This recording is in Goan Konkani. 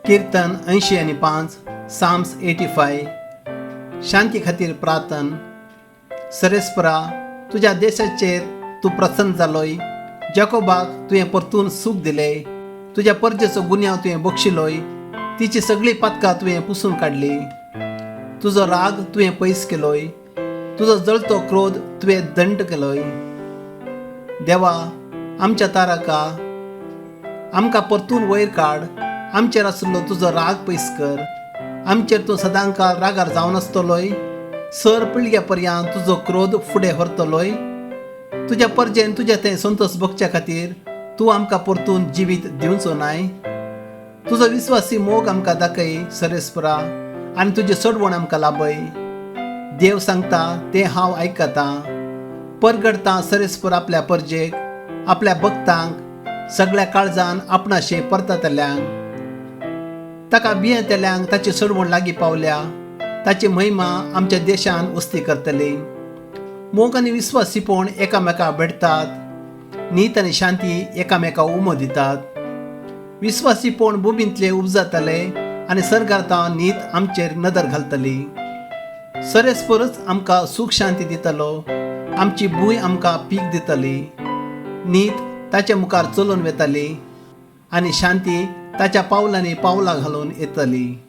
किर्तन 85, Psalms 85. शांती खातीर प्रार्थन. सरेस्परा, तुज्या देशाचेर तूं प्रसन्न जालोय. जाकोबाक तुवें परतून सूख दिलें. तुज्या परजेचो गुन्यांव तुवें बक्षिलोय. तिची सगळीं पातकां तुवें पुसून काडली. तुजो राग तुवें पयस केलोय. तुजो जळतो क्रोध तुवें दंड केलोय. देवा आमच्या तारका, आमकां परतून वयर काड. आमचेर आशिल्लो तुजो राग पयस कर. आमचेर तूं सदांकाळ रागार जावन आसतलोय? सर पिळग्या पर्यंत तुजो क्रोध फुडें व्हरतलोय? तुज्या परजेन तुज्या थंय संतोश भोगच्या खातीर तूं आमकां परतून जिवीत दिवचो नाय? तुजो विस्वासी मोग आमकां दाखय सरेस्परा, आनी तुजें सोडवण आमकां लाभय. देव सांगता तें हांव आयकतां. परगडतां सरेस्पर आपल्या परजेक, आपल्या भक्तांक, सगळ्या काळजान आपणाशे परततल्यांक. ताका भियेतल्यांक ताची सोडवण लागीं पावल्या. ताची महिमा आमच्या देशान वस्ती करतली. मोग आनी विस्वासीपण एकामेका भेटतात. नीत आनी शांती एकामेका उमो दितात. विस्वासीपण भुमींतले उपजातले आनी सरगारता नीत आमचेर नदर घालतली. सरेस्परच आमकां सूख शांती दितलो. आमची भूंय आमकां पीक दितली. नीत ताच्या मुखार चलून वेतली आनी शांती ताच्या पावलांनी पावलां घालून येतली.